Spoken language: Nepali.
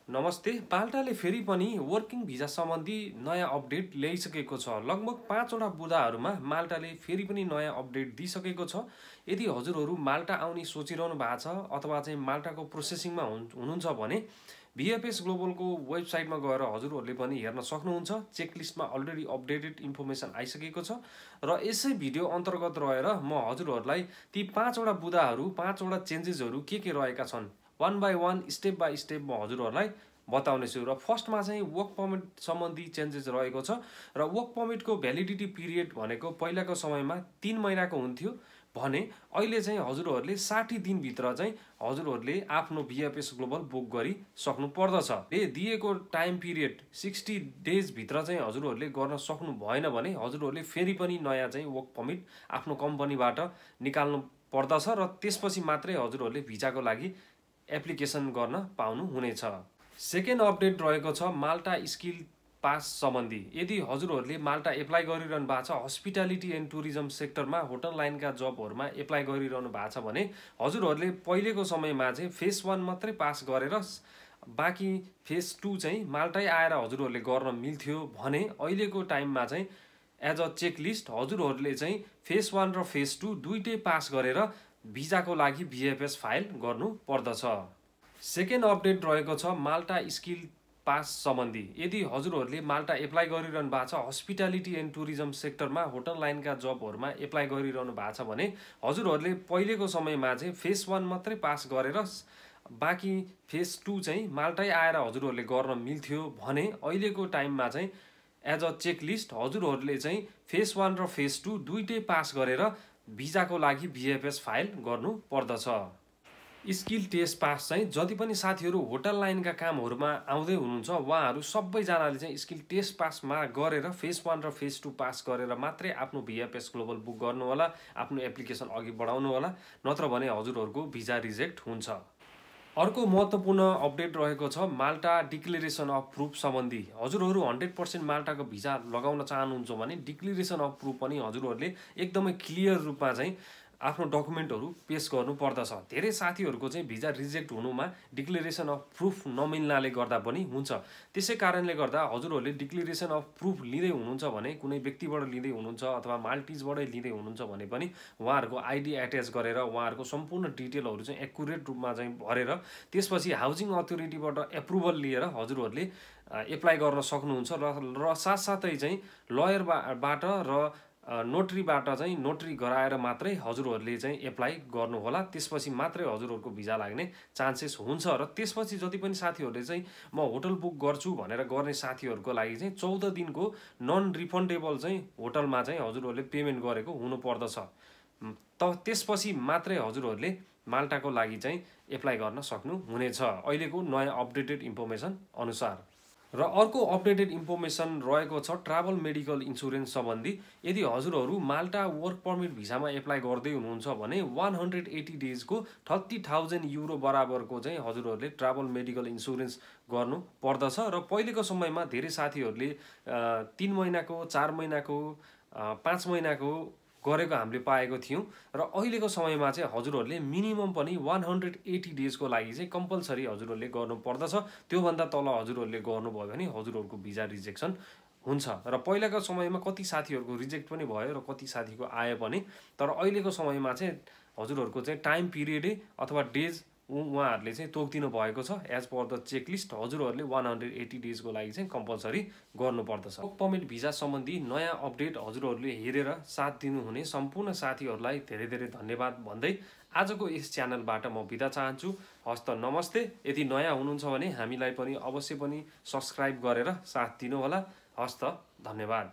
नमस्ते। पाल्टाले फेरि पनि वर्किङ भिजा सम्बन्धी नयाँ अपडेट ल्याइसकेको छ। लगभग 5 वटा बुदाहरूमा माल्टाले फेरि पनि नयाँ अपडेट दिइसकेको छ। यदि हजुरहरू माल्टा आउने सोचिरहनु भएको छ अथवा चाहिँ माल्टाको प्रोसेसिङमा हुनुहुन्छ भने भिएफएस ग्लोबलको वेबसाइटमा गएर हजुरहरूले पनि हेर्न सक्नुहुन्छ। चेकलिस्टमा अलरेडी अपडेटेड इन्फर्मेसन आइसकेको छ र यसै भिडियो अन्तर्गत रहेर म हजुरहरूलाई ती 5 वटा बुदाहरू 5 वटा चेन्जेसहरू के रहेका छन् one by one step by step म हजुरहरूलाई बताउनेछु। र फर्स्टमा चाहिँ वर्क पर्मिट सम्बन्धी चेन्जेस रहेको छ र वर्क पर्मिटको भ्यालिडिटी पिरियड भनेको पहिलाको समयमा 3 महिनाको हुन्थ्यो भने अहिले चाहिँ हजुरहरूले 60 दिनभित्र चाहिँ हजुरहरूले आफ्नो भिएफएस ग्लोबल बुक गरी सक्नु पर्दछ। दिएको टाइम पिरियड 60 डेज भित्र चाहिँ हजुरहरूले गर्न सक्नु भएन भने हजुरहरूले फेरि पनि नयाँ चाहिँ वर्क पर्मिट आफ्नो कम्पनीबाट निकाल्नु पर्दछ र त्यसपछि मात्रै हजुरहरूले भिजाको लागि एप्लिकेसन गर्न पाउनु हुनेछ। सेकेन्ड अपडेट रहेको छ माल्टा स्किल पास सम्बन्धी। यदि हजुरहरूले माल्टा एप्लाई गरिरहनु भएको छ, हस्पिटालिटी एन्ड टुरिज्म सेक्टरमा होटल लाइनका जबहरूमा एप्लाई गरिरहनु भएको छ भने हजुरहरूले पहिलेको समयमा चाहिँ फेज 1 मात्रै पास गरेर बाँकी फेज 2 चाहिँ माल्टै आएर हजुरहरूले गर्न मिल्थ्यो भने अहिलेको टाइममा चाहिँ एज अ चेकलिस्ट हजुरहरूले चाहिँ फेज 1 र फेज 2 दुईटै पास गरेर भिजाको लागि भिएफएस फाइल गर्नु पर्दछ। सेकेन्ड अपडेट रहेको छ माल्टा स्किल पास सम्बन्धी। यदि हजुरहरूले माल्टा एप्लाई गरिरहनु भएको छ, हस्पिटालिटी एन्ड टुरिज्म सेक्टरमा होटल लाइनका जबहरूमा एप्लाई गरिरहनु भएको छ भने हजुरहरूले पहिलेको समयमा चाहिँ फेज 1 मात्रै पास गरेर बाँकी फेज 2 चाहिँ माल्टै आएर हजुरहरूले गर्न मिल्थ्यो भने अहिलेको टाइममा चाहिँ एज अ चेकलिस्ट हजुरहरूले चाहिँ फेज 1 र फेज 2 दुईटै पास गरेर भिजाको लागि भिएफएस फाइल गर्नु पर्दछ। स्किल टेस्ट पास चाहिँ जति पनि साथीहरू होटल लाइनका कामहरूमा आउँदै हुनुहुन्छ उहाँहरू सबैजनाले चाहिँ स्किल टेस्ट पासमा गरेर फेज 1 र फेज 2 पास गरेर मात्रै आफ्नो भिएफएस ग्लोबल बुक गर्नु होला, आफ्नो एप्लिकेसन अघि बढाउनु होला, नत्र भने हजुरहरूको भिजा रिजेक्ट हुन्छ। अर्को महत्त्वपूर्ण अपडेट रहेको छ माल्टा डिक्लेरेसन अफ प्रुफ सम्बन्धी। हजुरहरू 100% माल्टाको भिजा लगाउन चाहनुहुन्छ भने डिक्लेरेसन अफ प्रुफ पनि हजुरहरूले एकदमै क्लियर रूपमा चाहिँ आफ्नो डकुमेन्टहरू पेश गर्नु पर्दछ। धेरै साथीहरूको चाहिँ भिजा रिजेक्ट हुनुमा डिक्लेरेसन अफ प्रुफ नमिल्नाले गर्दा पनि हुन्छ। त्यसै कारणले गर्दा हजुरहरूले डिक्लेरेसन अफ प्रुफ लिँदै हुनुहुन्छ भने कुनै व्यक्तिबाट लिँदै हुनुहुन्छ अथवा माल्टिजबाटै लिँदै हुनुहुन्छ भने पनि उहाँहरूको आइडी एट्याच गरेर उहाँहरूको सम्पूर्ण डिटेलहरू चाहिँ एक्युरेट रूपमा चाहिँ भरेर त्यसपछि हाउसिङ अथोरिटीबाट एप्रुभल लिएर हजुरहरूले एप्लाई गर्न सक्नुहुन्छ र साथसाथै चाहिँ लयरबाट र नोटरीबाट चाहिँ नोटरी गराएर मात्रै हजुरहरूले चाहिँ एप्लाई गर्नुहोला। त्यसपछि मात्रै हजुरहरूको भिजा लाग्ने चान्सेस हुन्छ। र त्यसपछि जति पनि साथीहरूले चाहिँ म होटल बुक गर्छु भनेर गर्ने साथीहरूको लागि चाहिँ 14 दिनको नन रिफन्डेबल चाहिँ होटलमा चाहिँ हजुरहरूले पेमेन्ट गरेको हुनुपर्दछ। त्यसपछि मात्रै हजुरहरूले माल्टाको लागि चाहिँ एप्लाई गर्न सक्नु हुनेछ अहिलेको नयाँ अपडेटेड इन्फर्मेसन अनुसार। र अर्को अपडेटेड इन्फर्मेसन रहेको छ ट्राभल मेडिकल इन्सुरेन्स सम्बन्धी। यदि हजुरहरू माल्टा वर्क पर्मिट भिसामा एप्लाई गर्दै हुनुहुन्छ भने 180 डेजको 30,000 युरो बराबरको चाहिँ हजुरहरूले ट्राभल मेडिकल इन्सुरेन्स गर्नु पर्दछ। र पहिलेको समयमा धेरै साथीहरूले 3 महिनाको 4 महिनाको 5 महिनाको गरेको हामीले पाएको थियौँ र अहिलेको समयमा चाहिँ हजुरहरूले मिनिमम पनि 180 डेजको लागि चाहिँ कम्पलसरी हजुरहरूले गर्नु पर्दछ। त्योभन्दा तल हजुरहरूले गर्नुभयो भने हजुरहरूको भिजा रिजेक्सन हुन्छ। र पहिलाको समयमा कति साथीहरूको रिजेक्ट पनि भयो र कति साथीको आयो पनि, तर अहिलेको समयमा चाहिँ हजुरहरूको चाहिँ टाइम पिरियडै अथवा डेज उहाँहरूले चाहिँ तोकिदिनु भएको छ। एज पर द चेकलिस्ट हजुरहरूले 180 डेजको लागि चाहिँ कम्पलसरी गर्नुपर्दछ। वर्क पर्मिट भिजा सम्बन्धी नयाँ अपडेट हजुरहरूले हेरेर साथ दिनुहुने सम्पूर्ण साथीहरूलाई धेरै धेरै धन्यवाद भन्दै आजको यस च्यानलबाट म बिदा चाहन्छु। हस्त नमस्ते। यदि नयाँ हुनुहुन्छ भने हामीलाई पनि अवश्य पनि सब्सक्राइब गरेर साथ दिनुहोला। हस्त धन्यवाद।